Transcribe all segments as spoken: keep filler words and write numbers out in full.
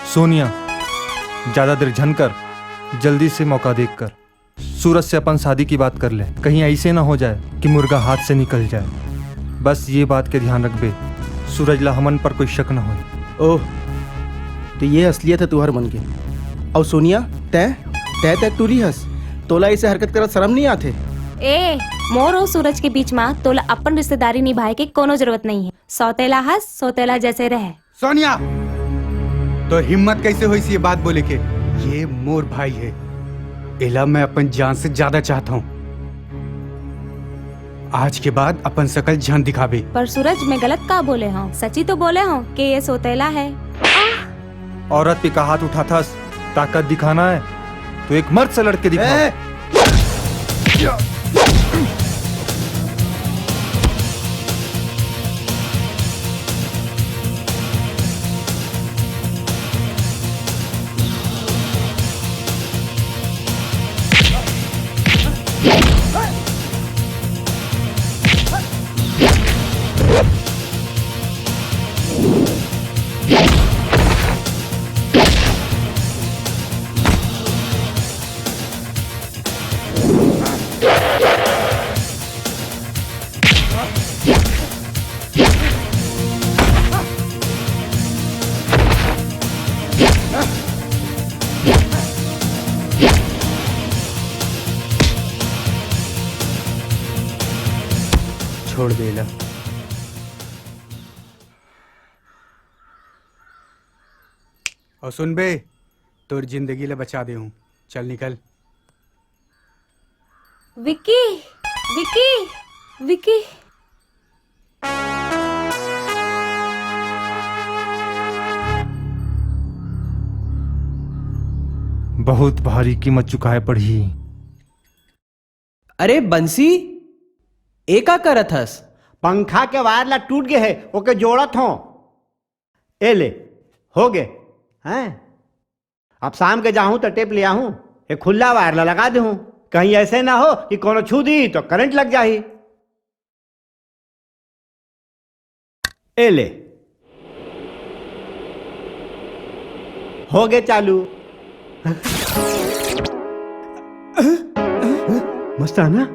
सोनिया, ज्यादा देर झन कर, जल्दी से मौका देख कर सूरज से अपन शादी की बात कर ले। कहीं ऐसे ना हो जाए कि मुर्गा हाथ से निकल जाए। बस ये बात के ध्यान रखबे, सूरज ला हमन पर कोई शक ना होए। ओह, तो ये असलियत है तुहर मन के। अउ सोनिया, तै, तै, तै टूरी हस, तोला ऐसे हरकत करत शर्म नहीं आथे? ए, मोर अउ सूरज के बीच मा तोला अपन रिश्तेदारी निभाए के कोनो जरूरत नहीं है। सौतेला हस, सौतेला जैसे रह। सोनिया, तो हिम्मत कैसे होइस ये बात बोले के? ये मोर भाई है, एला मैं अपन जान से ज्यादा चाहता हूँ। आज के बाद अपन शकल झन दिखाबे। पर सूरज, मैं गलत का बोले हूँ? सची तो बोले हूँ कि ये सौतेला है। औरत पे का हाथ उठाथस? ताकत दिखाना है तो एक मर्द से लड़के दिखा। ए! छोड़ दे ला। अउ सुन बे, तोर जिंदगी ला बचा दे हूँ। चल निकल। विक्की, विक्की, विक्की। बहुत भारी कीमत चुकाए पड़ही। अरे बंसी, ए का करत हस? पंखा के वायर ला टूट गे हे, ओके जोड़त हों। ए ले, हो गे। हैं? अब शाम के जाहूं त टेप ले आहूं, ए खुल्ला वायर ला लगा देहूं। कहीं ऐसे ना हो कि कोनो छू दी तो करंट लग जाही। ए ले, हो गे चालू। मस्ताना,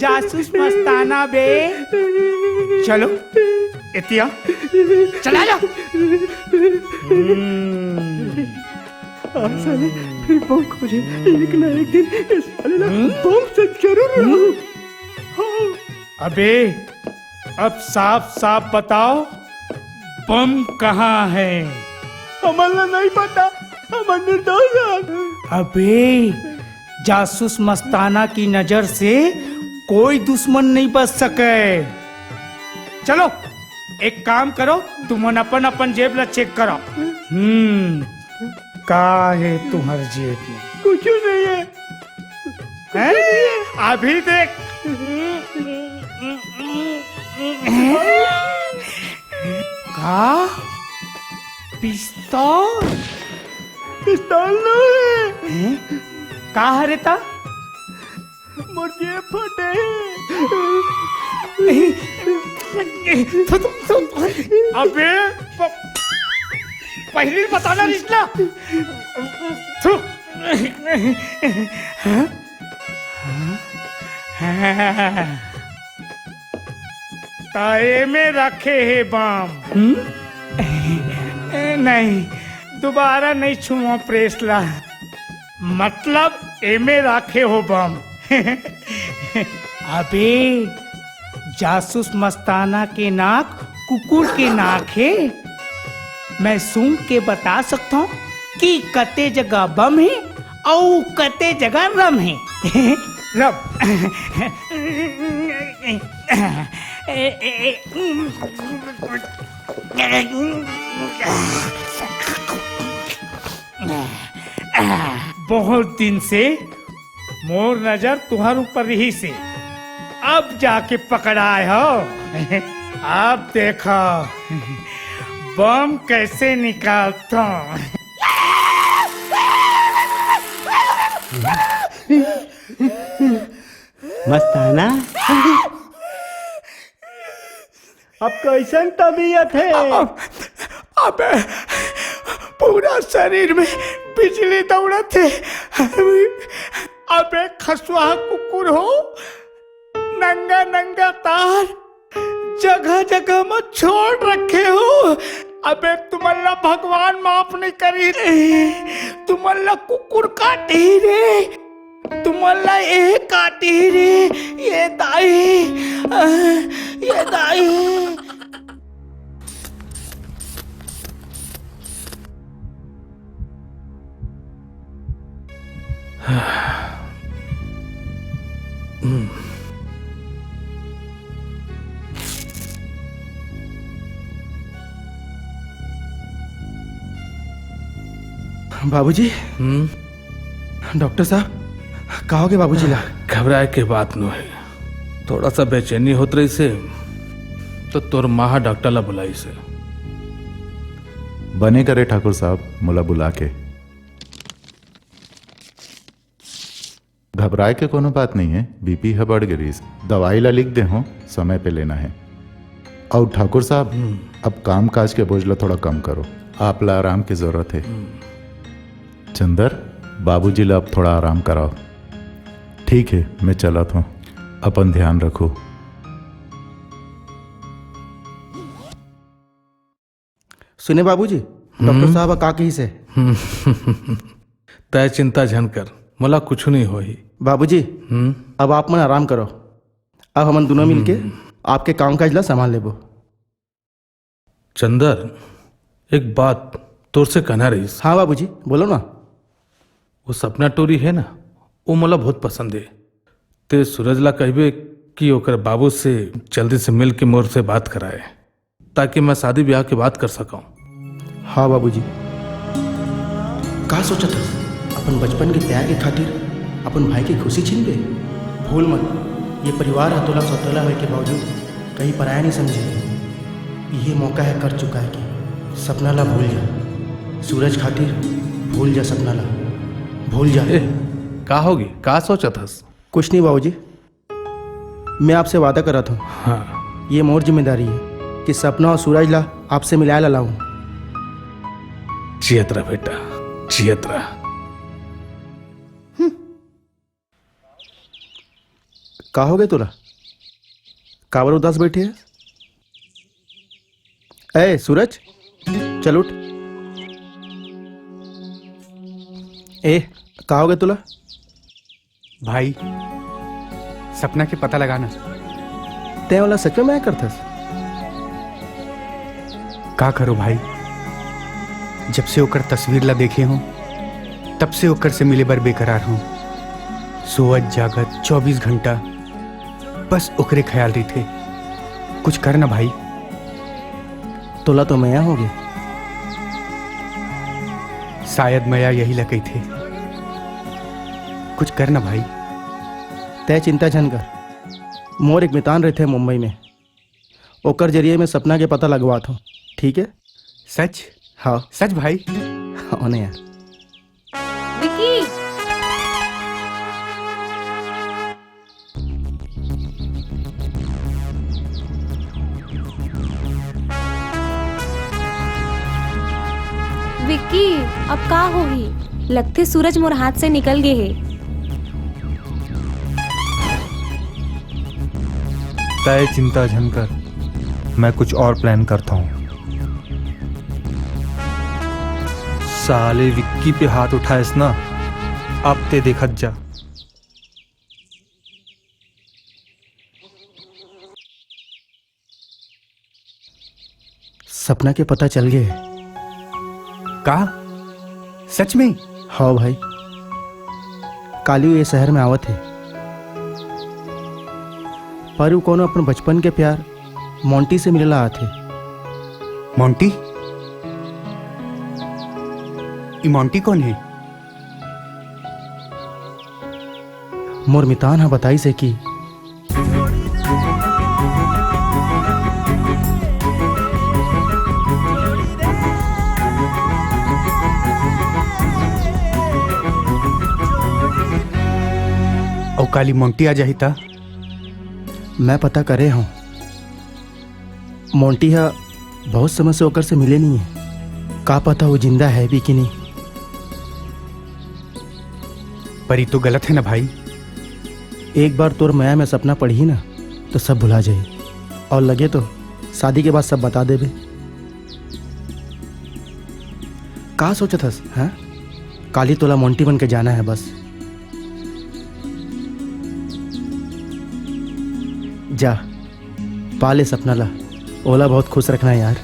जासूस मस्ताना बे। चलो, एतिया चला जा। हम्म। आज साले फिर बम खोजे, एक ना एक दिन इस साले ना बम से जरूर रहूं। हाँ। अबे, अब साफ साफ बताओ, बम कहाँ है? हमन ला नहीं पता, हमन निर्दोष हन। अबे, जासूस मस्ताना की नजर से कोई दुश्मन नहीं बच सके। चलो, एक काम करो, तुमन अपन अपन जेब ला चेक करो। हम्म, का है तुम्हर जेब में? कुछ नहीं है। हैं? अभी देख। का? पिस्तौल? पिस्तौल नहीं। हैं? का हरे ता? मोर जेब फटे हे। थु, थु, थु। अबे, प-, पहली बताना रिश्ता। थु। हाँ? हाँ? हाँ। त एमे रखे हे बम। हम्म? नहीं, दोबारा नहीं छुआ प्रेस ला। मतलब एमे राखे हो बम। अबे, जासूस मस्ताना के नाक कुकुर के नाक हे। मैं सूंघ के बता सकता हूँ कि कते जगह बम हे अउ कते जगह रम हे। रम। बहुत दिन से मोर नजर तुहर ऊपर रहिस हे, अब जाके पकड़ाए हो। अब देखो बम कैसे निकालता हूँ। मस्ताना, अब कैसन तबीयत हे? अब, अबे, पूरा शरीर में बिजली दौड़त हे। अबे खसुआ कुकुर हो, नंगा नंगा तार जगह जगह में छोड़ रखे हो। अबे तुमन ला भगवान माफ नहीं करी रे, तुमन ला कुकुर काटी रे, तुमन ला ए काटी रे। ये दाई, ये दाई। बाबूजी। हम्म। डॉक्टर साहब, का होगे बाबूजी ला? घबराए के बात नो हे, थोड़ा सा बेचैनी होत रहिसे, तो तोर माँ ह डॉक्टर ला बुलाइसे। बने करे ठाकुर साहब, मोला बुला के। घबराए के कोनो बात नहीं हे, बीपी ह बढ़ गे रहिस। दवाई ला लिख दे हों, समय पे लेना हे। अउ ठाकुर साहब, हम्म। अब काम काज के बोझ ला थोड़ा कम करो, आप ला आराम के जरूरत हे। हम्म। चंदर, बाबूजी ला अब थोड़ा आराम कराओ। ठीक हे, मैं चलत हों, अपन ध्यान रखो। सुने बाबूजी, डॉक्टर हम्म? साहब का कहिस हे? हम्म। तै चिंता झन कर, मोला कुछु नहीं होही। बाबूजी, हम्म? अब आप मन आराम करो, अब हमन दोनों मिलके हम्म। आपके काम काज ला संभाल लेबो। चंदर, एक बात तोर से कहना रहिस। हाँ बाबूजी, बोलो ना। वो सपना टोरी हे ना, वो मोला बहुत पसंद हे। ते सूरज ला कहिबे कि ओकर बाबू से जल्दी से मिल के मोर से बात कराए, ताकि मैं शादी ब्याह के बात कर सकूं। हाँ बाबूजी। का सोचत हस? अपन बचपन के प्यार के खातिर अपन भाई के खुशी छीनबे? भूल मत, ये परिवार ह तोला सौतेला होए के बावजूद कहीं पराया नहीं समझे। ये मौका हे कर चुकाए के। सपना ला भूल जा, सूरज खातिर भूल जा सपना ला, भूल जा। ए, का होगे? का सोचत हस? कुछ नहीं बाबूजी, मैं आपसे वादा करत हों। हाँ। ये मोर जिम्मेदारी हे कि सपना अउ सूरज ला आपसे मिलाए ला लाऊं। जियत रह बेटा, जियत रह। हम्म। का होगे तोला? काबर उदास बैठे हे? ए सूरज, चल उठ। ए, का होगे तोला? भाई, सपना के पता लगाना। तैं ओला सच में मया करथस? का करो भाई, जब से ओकर तस्वीर ला देखे हों, तब से ओकर से मिले बर बेकरार हों। सोवत जागत चौबीस घंटा बस ओकरे ख्याल रहिथे। कुछ कर ना भाई। तोला तो मया होगे। शायद मया यही ला कहिथे। कुछ कर ना भाई। तै चिंता झन कर, मोर एक मितान रहिथे मुंबई में, ओकर जरिए मैं सपना के पता लगवात हों, ठीक हे? सच? हाँ। सच भाई? हाँ ना यार। विक्की! विक्की, अब का होही? लगथे सूरज मोर हाथ से निकल गे हे। तय चिंता झन कर, मैं कुछ और plan करता हूँ। साले विक्की पे हाथ उठाएस ना, अब ते देखत जा। सपना के पता चल गे हे। का? सच में? हाँ भाई, काली ये शहर में आवत हे, पर वो कोनो अपन बचपन के प्यार मोंटी से मिले ला आत हे। मोंटी? ई मोंटी कौन हे? मोर मितान ह बताइस हे कि अउ काली मोंटी आ जाही त? मैं पता करे हूँ, मोंटी ह बहुत समय से ओकर से मिले नहीं है। का पता वो जिंदा है भी कि नहीं। पर ये तो गलत है ना भाई। एक बार तोर मया में सपना पड़ही ना, तो सब भुला जाई। और लगे तो शादी के बाद सब बता देबे। का सोचत हस, हाँ? काली तोला मोंटी बन के जाना है बस। जा, पा ले सपना ला, ओला बहुत खुश रखना है यार।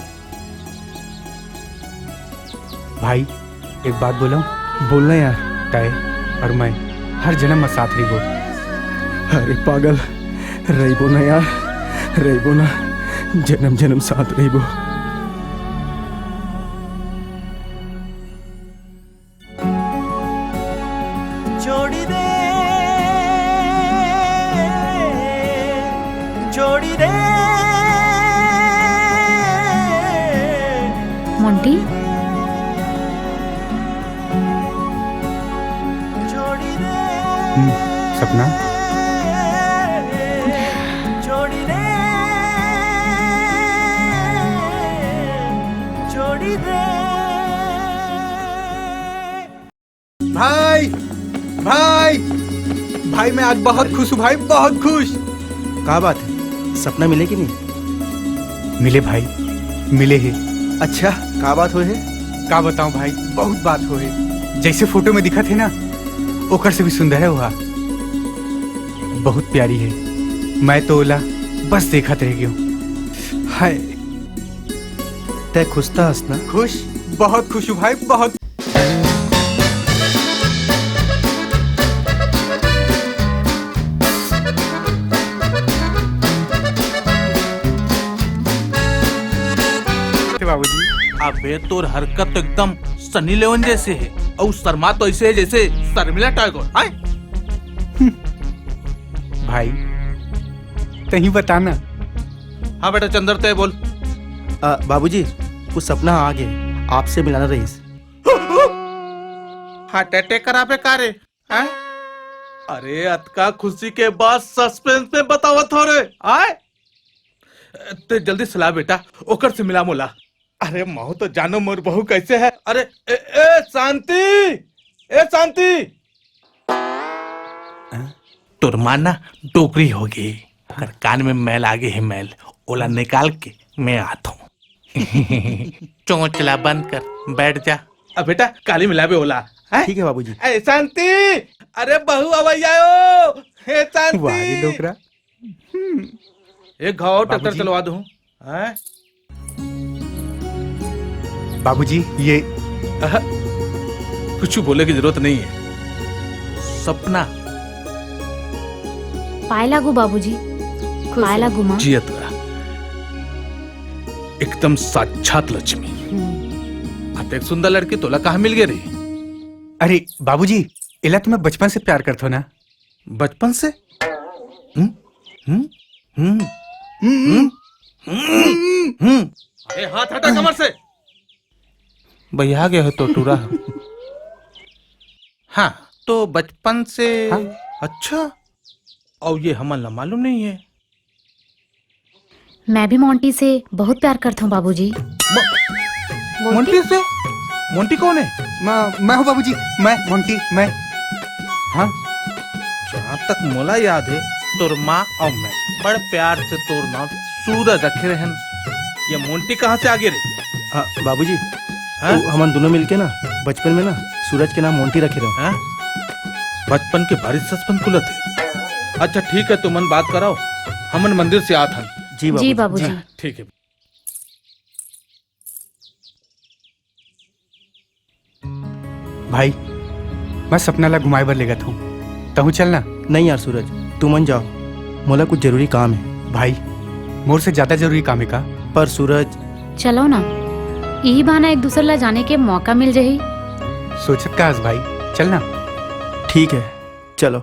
भाई, एक बात बोलूं? बोलना यार। तय और मैं हर जन्म में साथ रहिबो। अरे पागल, रहिबो ना यार, रहिबो ना, जन्म जन्म साथ रहिबो। छोड़ी दे, छोड़ी दे। मोंटी? छोड़ी दे। हम्म, सपना? छोड़ी दे, छोड़ी दे। भाई, भाई, भाई, मैं आज बहुत खुश हूँ भाई, बहुत खुश। का बात है, सपना मिले कि नहीं? मिले भाई, मिले हे। अच्छा, का बात होय हे? का बताऊं भाई, बहुत बात होय हे। जैसे फोटो में दिखत हे ना, ओकर से भी सुंदर है वह। बहुत प्यारी है। मैं तो ओला बस देखत रह गयो। हाय। तै खुश त हस ना? खुश, बहुत खुश हूँ भाई, बहुत। बाबूजी। अबे तोर हरकत तो एकदम सनी लियोन जैसे है, और शर्मा तो ऐसे है जैसे शर्मिला टैगोर। आय? भाई, तहीं बता ना। हाँ बेटा चंदर, तय बोल। आ, बाबूजी, वो सपना आ गे, आपसे मिलाना रहीस। हार्ट अटैक कराबे का रे? हैं? अरे, अतका खुशी के बात सस्पेंस में बतावत हो रे, आय? ते जल्दी सला बेटा, ओकर से मिला मोला। अरे, महूँ तो जानो मोर बहू कैसे है। अरे, ए, ए, शांति, ए, शांति। हैं? तोर माँ ना डोकरी हो गे, ओकर कान में मैल आ गे हे, मैल, ओला निकाल के मैं आत हूँ। चोंचला बंद कर, बैठ जा। अब बेटा, काली मिलाबे ओला, हैं? ठीक है बाबूजी। ए, शांति, अरे बहू अवैया हो, हे शांति। वाह रे डोकरा। हम्म। एक घाव ट्रैक्टर बाबूजी। चलवा दूँ, हैं? बाबूजी, ये अह, कुछ बोले की जरूरत नहीं है। सपना। पाए लागू बाबूजी, खुश पाए रहो। लागू माँ। जियत रहा। एकदम साक्षात लक्ष्मी। हम्म। अतेक सुंदर लड़की तोला कहाँ मिल गए रे? अरे बाबूजी, एला तो मैं बचपन से प्यार करथो ना। बचपन से? हम्म? हम्म? हम्म? हम्म? हम्म? हम्म? अरे हाथ हटा कमर से। भैया गए हो तो टूरा। हाँ, तो बचपन से। हाँ। अच्छा, और ये हमन ला मालूम नहीं है। मैं भी मोंटी से बहुत प्यार करता हूँ बाबूजी। मो-, मोंटी? मोंटी से? मोंटी कौन है? मैं, मैं हूँ बाबूजी, मैं मोंटी, मैं। हाँ? जहाँ तक मोला याद है, तोर माँ और मैं बड़ प्यार से तोर नाम सूरज रखे रहन। ये मोंटी कहाँ से आ गए रे? हाँ, बाबूजी, हाँ? तो हमन दोनों मिलके ना बचपन में ना सूरज के नाम मोंटी रखे रहो। हाँ? बचपन के भारी सस्पेंस खुलत है। अच्छा ठीक है, तुमन बात कराओ, हमन मंदिर से आत हन। जी जी बाबूजी। बाबूजी। हाँ, ठीक है। भाई, मैं सपना ला घुमाए बर लेगत हूँ, तहूँ चलना। नहीं यार सूरज, तुमन जाओ, मोला कुछ जरूरी काम है। भाई, मोर से ज्यादा जरूरी काम है का? पर सूरज। चलो ना, यही बहाना एक दूसर ला जाने के मौका मिल जाही। सोचत का हस भाई, चलना। ठीक है, चलो।